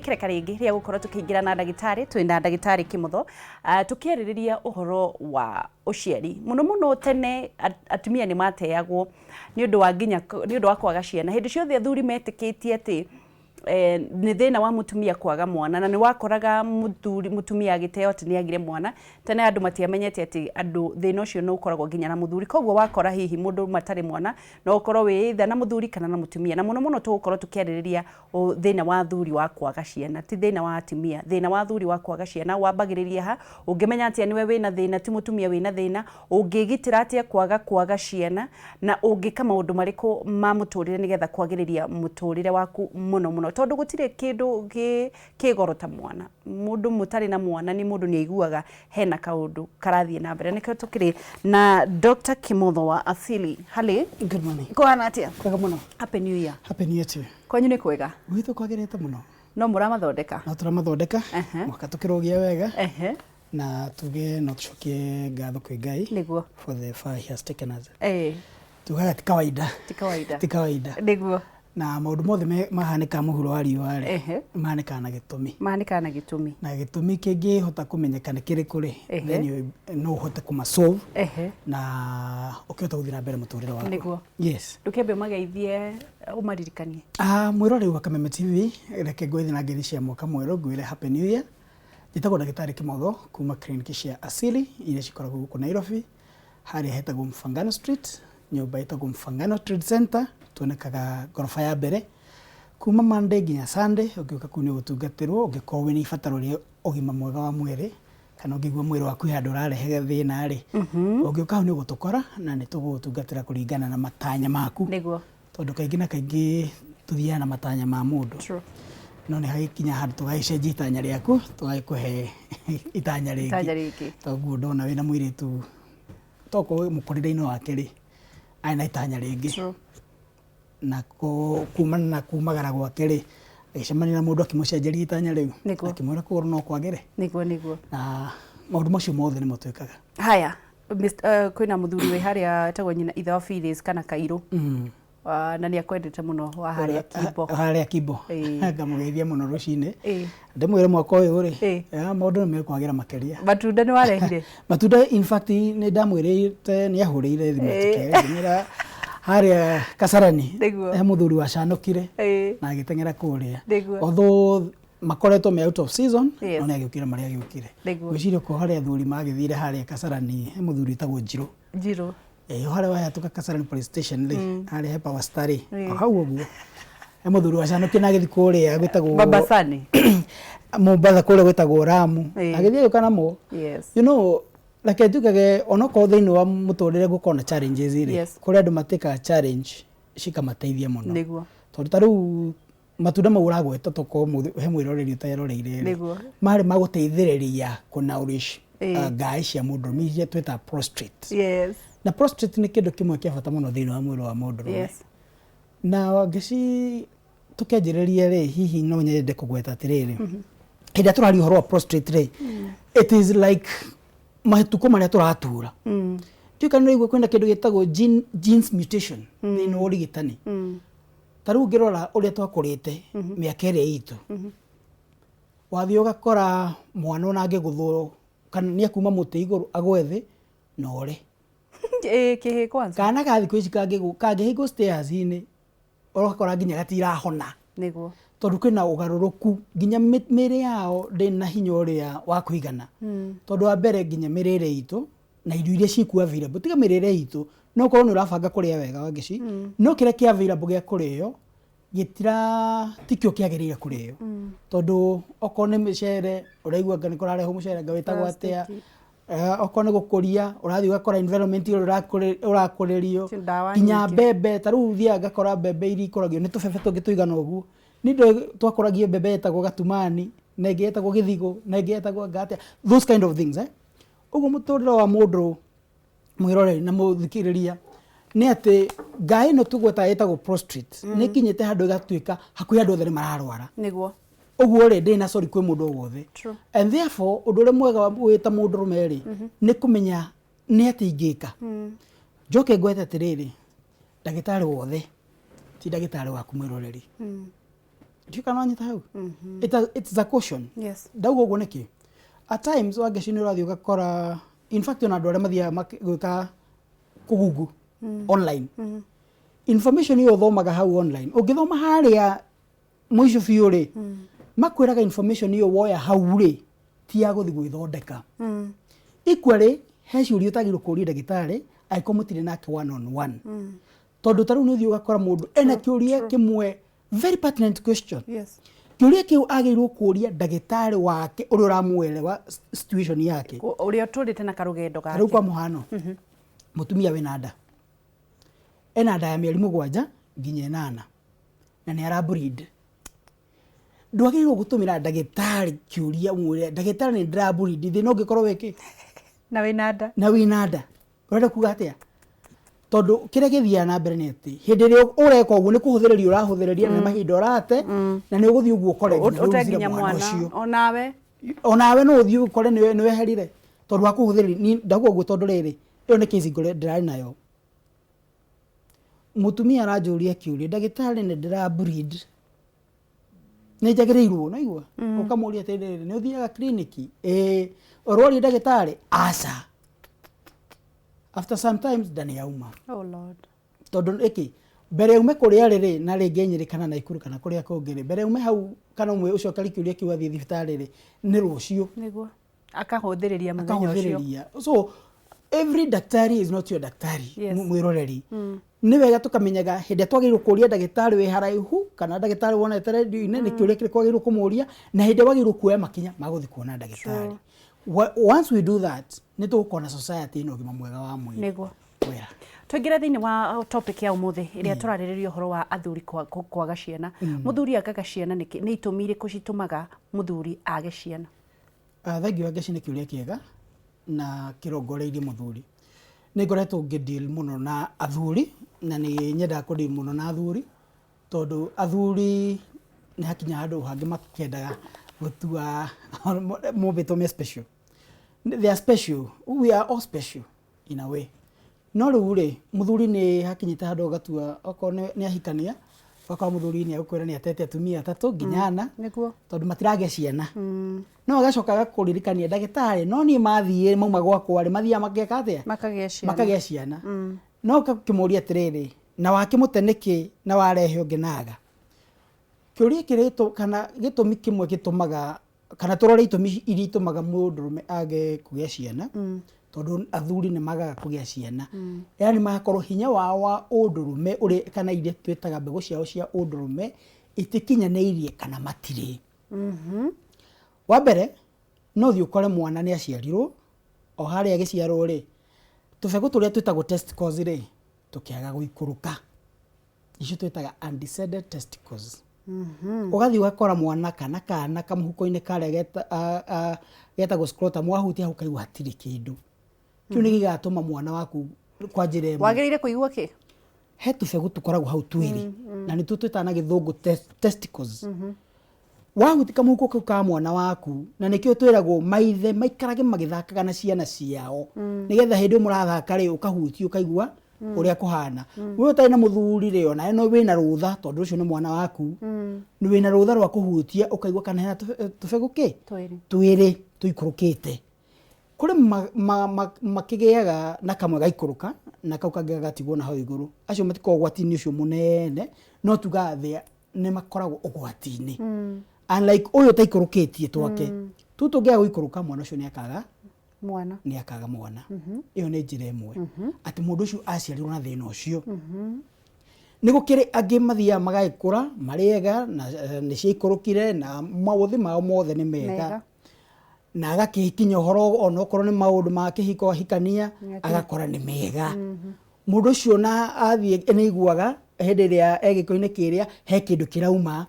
Kereka rĩngĩ rĩa gũkorwo tũkĩingĩra na ndagĩtarĩ, twĩ na ndagĩtarĩ Kĩmotho, tũkĩarĩrĩria ũhoro wa ũciari. Mũno mũno tene atumia nĩ mateagwo nĩ ũndũ wa nginya nĩ ũndũ wa kwaga ciana. Hĩndĩ ciothe athuri metĩkĩtie atĩ nĩ thĩna wa mũtumia kwaga mwana, na nĩ wakoraga mũthuri mũtumia agĩteo atĩ nĩ agire mwana. Tene andũ matiamenyete atĩ andũ thĩna ũcio nĩ ũkoragwo nginya na mũthuri. Koguo wakora hihi mũndũ matarĩ mwana, no ũkorwo wĩ either na mũthuri kana na mũtumia. Na mũno mũno tũgũkorwo tũkĩarĩrĩria thĩna wa athuri wa kwaga ciana, ti thĩna wa atumia. Thĩna wa athuri wa kwaga ciana wambagĩrĩria ha? Ũngĩmenya atĩa nĩwe wĩna thĩna ti mũtumia wĩna thĩna? Ũngĩgitĩra atĩa kwaga kwaga ciana? Na ũngĩka maũndũ marĩkũ ma mũtũrĩre nĩgetha kwagĩrĩria mũtũrĩre waku mũno mũno? Tondũ gũtirĩ kĩndũ kĩ goro ta mwana. Mũndũ mũtarĩ na mwana nĩ mũndũ nĩ aiguaga hena kaũndũ karathiĩ na mbere. Nĩkĩo tũkĩrĩ na Dr. Kimotho wa Asili. Halĩ. Good morning. Kũhana atĩa? Kwega mũno. Happy New Year. Happy New Year to you. Kwanyu nĩ kwega? Gwitũ kwagĩrĩte mũno. No mũramathondeka? No tũramathondeka. Mwaka tũkĩrũgia wega. Na tuge no tũcokie ngatho kwĩ Ngai. Nĩguo. For the far he has taken us. Tugaga ti kawaida. Ti kawaida. Ti kawaida. Nĩguo. Na maũndũ mothe mahanĩkaga mũhuro wa riũa rĩ, mahanĩkaga na gĩtũmi. Mahanĩkaga na gĩtũmi. Na gĩtũmi kĩngĩhota kũmenyeka nĩ kĩrĩkũ rĩ, then no ũhote kũma solve na ũkĩhota gũthiĩ na mbere mũtũrĩre waku. Nĩguo. Yes. Ndũkĩambe ũmageithie ũmaririkanie. Ah, mwĩroreri wa Kameme TV, reke ngwĩthi na ngeithi cia mwaka mwerũ ngwĩre Happy New Year. Njĩtagwo ndagĩtarĩ Kĩmotho kuma clinic cia Asili iria cikoragwo gũkũ Nairobi, harĩa hetagwo Mfangano Street, nyũmba ĩtagwo Mfangano Trade Center, tuonekaga ngoroba ya mbere. Kuma Monday nginya Sunday, ũngĩũka kũu nĩ ũgũtungatĩrwo ũngĩkorwo wĩna ibataro rĩa ũgima mwega wa mwĩrĩ, kana ũngĩigua mwĩrĩ waku he handũ ũrarehe thĩna rĩ, ũngĩũka hau nĩ ũgũtũkora na nĩ tũgũgũtungatĩra kũringana na matanya maku. Nĩguo. Tondũ kaingĩ na kaingĩ tũthiaga na matanya ma mũndũ. True. No nĩ hagĩkinya handũ tũgagĩcenjia itanya rĩaku, tũgagĩkũhe itanya rĩngĩ. Itanya rĩngĩ. Toguo ndona wĩna mũirĩtu, tokorwo mũkũrĩre-inĩ wake rĩ, arĩ na itanya rĩngĩ. True. Na kumana na kumagara gwake rĩ, agĩcemania na mũndũ akĩmũcenjeria itanya rĩu. Nĩguo. Akĩmwĩra kũgũrũ no kwagĩre. Nĩguo, nĩguo. Na maũndũ macio mothe nĩmo twĩkaga. Haya, kwĩna mũthuri wĩ harĩa etagwo nyina ithe wa Phyllis kana Kairũ. Na nĩ akwendete mũno wa harĩa Kimbo. Harĩa Kimbo. Ngamũgeithia mũno rũcinĩ. Ndĩmwĩre mwaka ũyũ rĩ, maũndũ nĩ mekwagĩra makĩria. Matunda nĩ warehire? Matunda in fact nĩ ndamwĩrĩte, nĩ ahũrĩire thimũ tũkĩaria, harĩa Kasarani. Nĩguo. He mũthuri wacanũkire na agĩteng'era kũrĩa. Nĩguo. Although makoretwo me out of season, Yes. no nĩ agĩũkire marĩa agĩũkire. Nĩguo. Ngwĩciria okorwo harĩ athuri magĩthire harĩa Kasarani, he mũthuri wĩtagwo Njirũ. Njirũ. O harĩa wahĩtũka Kasarani police station rĩ, harĩa he Power Star rĩ, o hau ũguo. He mũthuri wacanũkire na agĩthiĩ kũrĩa gwĩtagwo Mombasani. Mombatha kũrĩa gwĩtagwo Ramu. Ĩĩ. Agĩthiĩ agĩũka namo. Yes. You know, reke njugage onokorwo thĩinĩ wa mũtũrĩre gũkorwo na challenges rĩ, Yes. kũrĩ andũ matĩkaga challenge cikamateithia mũno. Nĩguo. Tondũ ta rĩu matunda mau ũragweta tokorwo he mwĩroreri ũteroreire rĩ, Nĩguo. marĩ ma gũteithĩrĩria kũ nourish Ĩĩ. ngaĩ cia mũndũrũme iria twĩtaga prostate. Yes. Na prostate nĩ kĩndũ kĩmwe kĩa bata mũno thĩinĩ wa mwĩrĩ wa mũndũrũme. Yes. Na Wangeci tũkĩanjĩrĩria rĩ, hihi no nyende kũgweta atĩrĩrĩ, hĩndĩ ĩrĩa tũraria ũhoro wa prostate rĩ, it is like matukũ marĩa tũratura. Ndiũĩ kana nĩ ũraigua kwĩna kĩndũ gĩtagwo genes mutation thĩinĩ wa ũrigitani. Ta rĩu ũngĩrora ũrĩa twakũrĩte mĩaka ĩrĩa itũ, wathiĩ ũgakora mwana ona angĩgũthwo kana nĩ akuma mũtĩ igũrũ agwe thĩ na ore. Ĩĩ kĩhĩ kwanza. Kana ka thikũ ici kangĩhĩngwo stairs-inĩ ũgakora nginya gatirahona. Nĩguo. Tondũ kwĩna ũgarũrũku nginya mĩĩrĩ yao ndĩrĩ na hinya ũrĩa wa kũigana. Tondũ wa mbere nginya mĩrĩre itũ na irio iria ciĩkuo available, tiga mĩrĩre itũ, no ũkorwo nĩ ũrabanga kũrĩa wega Wangeci, no kĩrĩa kĩ available gĩa kũrĩo gĩtira tikĩo kĩagĩrĩire kũrĩo. Tondũ okorwo nĩ mĩcere ũraigua anga nĩ kũrarehwo mũcere anga wĩtagwo atĩa, okorwo nĩ gũkũria ũrathiĩ ũgakora environment ĩrĩa ũrakũrĩrio, Ndawa nginya nyingĩ. mbembe, ta rĩu ũthiaga ngakora mbembe iria ikũragio nĩ tũbebe tũngĩ tũigana ũguo. Niĩ ndoĩ twakũragia mbembe yetagwo gatumani, na ĩngĩ yetagwo gĩthigũ, na ĩngĩ yetagwo anga atĩa, those kind of things eh. Ũguo mũtũrĩre wa mũndũ mwĩroreri na mũthikĩrĩria nĩ atĩ ngaĩ ĩno tũgwetaga ĩtagwo prostate nĩ ĩkinyĩte handũ ĩgatuĩka hakuhĩ andũ othe nĩ mararwara. Nĩguo. Ũguo rĩ, ndĩrĩ na sorry kwĩ mũndũ o wothe. True. And therefore ũndũ ũrĩa mwega wĩ ta mũndũrũme rĩ, nĩ kũmenya nĩ atĩa ingĩka. Njoke ngwete atĩrĩrĩ, ndagĩtarĩ wothe ti ndagĩtarĩ waku mwĩroreri. Ndiũĩ kana wanyita hau. It's a caution. Ndauga ũguo nĩkĩ? At times Wangeci nĩ ũrathiĩ ũgakora, in fact ona andũ arĩa mathiaga gwĩka kũgungu online, information ĩyo ũthomaga hau online, ũngĩthoma harĩa mũico biũ rĩ, makwĩraga information ĩyo woya hau rĩ ti ya gũthiĩ gwĩthondeka. Equally he ciũria ũtagĩrĩirwo kũria ndagĩtarĩ angĩkorwo mũtirĩ nake one on one, tondũ ta rĩu nĩ ũthiĩ ũgakora mũndũ ena kĩũria kĩmwe, very pertinent question. Kĩũria kĩu agĩrĩirwo kũria ndagĩtarĩ wake ũrĩa ũramwelewa situation yake. Ũrĩa ũtũrĩte na karũgendo Ta rĩu gake. Kwa mũhano, mũtumia wĩna nda, ena nda ya mĩeri 7 nginya 8 na nĩ ara bleed, ndwagĩrĩirwo gũtũmĩra ndagĩtarĩ kĩũria ũmwĩre, "Ndagĩtarĩ, nĩ ndĩra bleed." Thĩna ũngĩkorwo wĩkĩ? Na wĩna nda. Na wĩna nda, ũrenda kuga atĩa? Tondũ kĩrĩa gĩthiaga na mbere nĩ atĩ hĩndĩ ĩrĩa ũreka ũguo nĩ kũhũthĩrĩria ũrahũthĩrĩria, na nĩ mahinda ũrate, na nĩ ũgũthiĩ ũguo ũkore nginya ũte ũruzire nginya mwana mwana ũcio. Onawe. Onawe no ũthiĩ ũkore nĩ weherire tondũ wa kũhũthĩrĩria. Niĩ ndauga ũguo tondũ rĩrĩ, ĩyo nĩ case ngore ndĩrarĩ nayo. Mũtumia aranjũria kĩũria, "Ndagĩtarĩ, nĩ ndĩra bleed, nĩ njagĩrĩirwo?" Naigua ũkamũria atĩrĩrĩ, "Nĩ ũthiaga kiriniki?" "Ĩĩ." "Ũroria ndagĩtarĩ?" "Aca." After sometimes nda nĩ yauma. Oh Lord. Tondũ ĩkĩ mbere ume kũrĩa rĩrĩ na rĩngĩ Nyĩrĩ kana Naikuru kana kũrĩa kũngĩ rĩ, mbere ume hau kana ũmwe ũcokere kĩũria kĩu athiĩ thibitarĩ rĩ, nĩ rũciũ. Nĩguo akahũthĩrĩria mũthenya ũcio. Akahũthĩrĩria. So every daktari is not your daktari. Mwĩroreri, nĩ wega tũkamenyaga hĩndĩ ĩrĩa twagĩrĩirwo kũria ndagĩtarĩ wĩ haraihu kana ndagĩtarĩ wonete redio-inĩ nĩ kĩũria kĩrĩkũ wagĩrĩirwo kũmũria, na hĩndĩ ĩrĩa wagĩrĩirwo kuoya makinya ma gũthiĩ kuona ndagĩtarĩ. Once we do that, nĩ tũgũkorwo na society ĩna ũgima mwega wa mwĩrĩ. Wera. Tũingĩre thĩinĩ wa topic ya ũmũthĩ ĩrĩa tũrarĩrĩria ũhoro wa athuri kwaga ciana. Mũthuri agaga ciana nĩkĩ? Nĩ itũmi irĩkũ citũmaga mũthuri age ciana? Thengiũ Wangeci, nĩ kĩũria kĩega na kĩrongoreirie mũthuri. Nĩ ngoretwo ngĩ deal mũno na athuri na nĩ nyendaga kũ deal mũno na athuri, tondũ athuri nĩ hakinya handũ hangĩ makĩendaga gũtua mombĩtwo me special. They are special, we are all special in a way, no rĩu rĩ, mũthuri nĩ hakinyĩte handũ ũgatua okorwo nĩ ahikania, ũgakora mũthuri nĩ agũkwĩra nĩ atete atumia atatũ nginya ana, tondũ matiragĩa ciana. No agacoka agakũririkania, "Ndagĩtarĩ, no niĩ mathiĩ mauma gwakwa rĩ, mathiaga makeka atĩa?" Makagĩa ciana. Makagĩa ciana. No ũgakĩmũria atĩrĩrĩ, "Na wakĩmũte nĩkĩ na warehe ũngĩ naga?" Kĩũria kĩrĩtũ kana gĩtũmi kĩmwe gĩtũmaga, kana tũrore itũmi iria itũmaga mũndũrũme age kũgĩa ciana, tondũ athuri nĩ magaga kũgĩa ciana, yani magakorwo hinya wao wa ũndũrũme ũrĩa kana iria twĩtaga mbegũ ciao cia ũndũrũme itikinyanĩirie kana matirĩ. Wa mbere, no ũthiĩ ũkore mwana nĩ aciarirwo, o harĩa agĩciarwo rĩ, tũbegũ tũrĩa twĩtagwo testicles rĩ, tũkĩaga gũikũrũka, icio twĩtaga undescended testicles. Ũgathiĩ ũgakora mwana kana kamũhuko-inĩ karĩa getagwo scrotum, wahutia hau ũkaigua hatirĩ kĩndũ. Kĩu nĩ gĩgatũma mwana waku kwa njĩra ĩmwe. Wagĩrĩire kũigua kĩ? He tũbegũ tũkoragwo hau twĩrĩ na nĩtuo twĩtaga na gĩthũngũ testicles. Wahutia kamũhuko kau ka mwana waku, na nĩkĩo twĩragwo maithe maikarage magĩthakaga na ciana ciao, nĩgetha hĩndĩ ĩyo mũrathaka rĩ, ũkahutia ũkaigua ũrĩa kũhana. We ũtarĩ na mũthuri rĩ, onawe no wĩna rũtha, tondũ ũcio nĩ mwana waku, nĩ wĩna rũtha rwa kũhutia ũkaigua kana hena tũbegũ kĩ? Twĩrĩ. Twĩrĩ tũikũrũkĩte. Kũrĩ makĩgĩaga na kamwe gaikũrũka na kau kangĩ gagatigwo na hau igũrũ. Acio matikoragwo ũgwati-inĩ ũcio mũnene, no tugaga nĩ makoragwo ũgwati-inĩ, unlike ũyũ ũtaikũrũkĩtie twake tu. Tũngĩaga gũikũrũka, mwana ũcio nĩ akaga mwana. Nĩ akaga mwana. Ĩyo nĩ njĩra ĩmwe atĩ mũndũ ũcio aciarirwo na thĩna ũcio. Nĩ gũkĩrĩ angĩ mathiaga magagĩkũra marĩ ega na nĩ ciaikũrũkire na maũthĩ mao mothe nĩ mega, Mega. Na agakĩkinya ũhoro onokorwo nĩ maũndũ ma kĩhiko, ahikania, Nĩ agakora nĩ mega. Mũndũ ũcio na athiĩ nĩ aiguaga hĩndĩ ĩrĩa e gĩko-inĩ kĩrĩa he kĩndũ kĩrauma.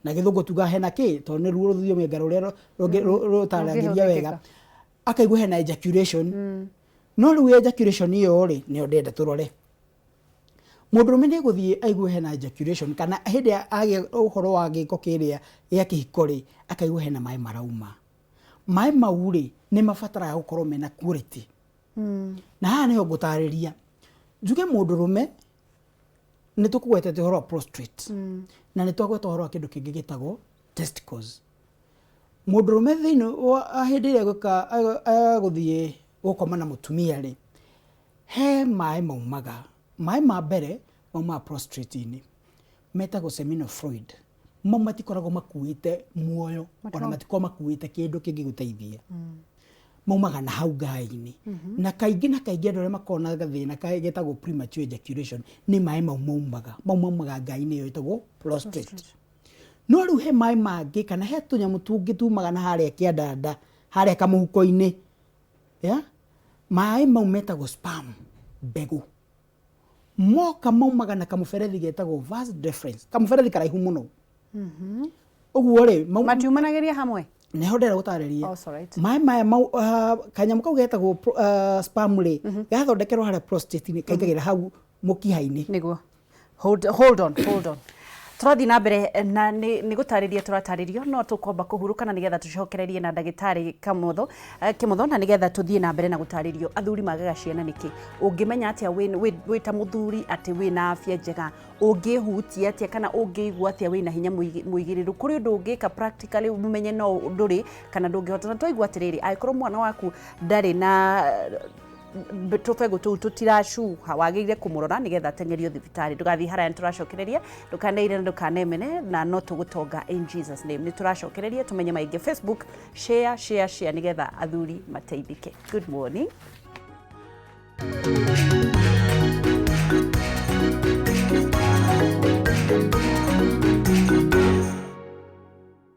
Na gĩthũngũ tugaga hena kĩ, tondũ nĩ ruo rũthiomi rũrĩa rũtaragĩria wega. Rũngĩhũthĩkĩka. Akaigua hena ejaculation, no rĩu ejaculation ĩyo rĩ, nĩyo ndĩrenda tũrore. Mũndũrũme nĩ egũthiĩ aigue hena ejaculation, kana hĩndĩ ĩrĩa agĩa ũhoro wa gĩko kĩrĩa gĩa kĩhiko rĩ, akaigua hena maĩ marauma. Maĩ mau rĩ, nĩ mabataraga gũkorwo mena quality. Na haha nĩho ngũtarĩria njuge mũndũrũme Nĩ tũkũgwetete ũhoro wa prostrate na nĩ twagweta ũhoro wa kĩndũ kĩngĩ gĩtagwo testicles. Mũndũrũme thĩinĩ wa hĩndĩ ĩrĩa egwĩka egũthiĩ gũkoma na mũtumia rĩ, he maĩ maumaga. Maĩ ma mbere maumaga prostrate-inĩ, metagwo seminal fluid. Mau matikoragwo makuĩte muoyo ona matikoragwo makuĩte kĩndũ kĩngĩgũteithia. Maumaga na hau ngaĩ-inĩ. Na kaingĩ na kaingĩ andũ arĩa makoragwo na gathĩna getagwo premature ejaculation nĩ maĩ mau maumaga. Mau maumaga ngaĩ-inĩ ĩyo ĩtagwo prostrate. No rĩu he maĩ mangĩ kana he tũnyamũ tũngĩ tumaga na harĩa kĩandanda, harĩa kamũhuko-inĩ. Yeah? Maĩ mau metagwo sperm, mbegũ. Moka maumaga na kamũberethi getagwo vas deferens, kamũberethi karaihu mũno. Ũguo rĩ, Matiumanagĩria hamwe? Nĩho ndĩrenda gũtarĩria. Oh, sorry. Maĩ maya mau, kanyamũ kau getagwo sperm rĩ, gathondekerwo harĩa prostate-inĩ, kaingagĩra hau mũkiha-inĩ. Nĩguo. Hold, hold on, hold on. Tũrathiĩ na mbere na nĩ gũtarĩria tũratarĩrio, no tũkwamba kũhurũka na nĩgetha tũcokererie na ndagĩtarĩ Kamotho, Kĩmotho, na nĩgetha tũthiĩ na mbere na gũtarĩrio athuri magaga ciana nĩkĩ. Ũngĩmenya atĩa wĩ ta mũthuri atĩ wĩna afya njega? Ũngĩhutia atĩa kana ũngĩigua atĩa wĩna hinya mũigĩrĩru? Kũrĩ ũndũ ũngĩka practically ũmenye no ndũrĩ kana ndũngĩhota? Na twaigua atĩrĩrĩ, angĩkorwo mwana waku ndarĩ na tũbegũ tũu tũtiracuha, wagĩrĩire kũmũrora nĩgetha ateng'erio thibitarĩ. Ndũgathiĩ haraya, nĩ tũracokereria. Ndũkaneire na ndũkanemene, na no tũgũtonga in Jesus name. Nĩ tũracokereria tũmenye maingĩ. Facebook, share, share, share nĩgetha athuri mateithĩke. Good morning.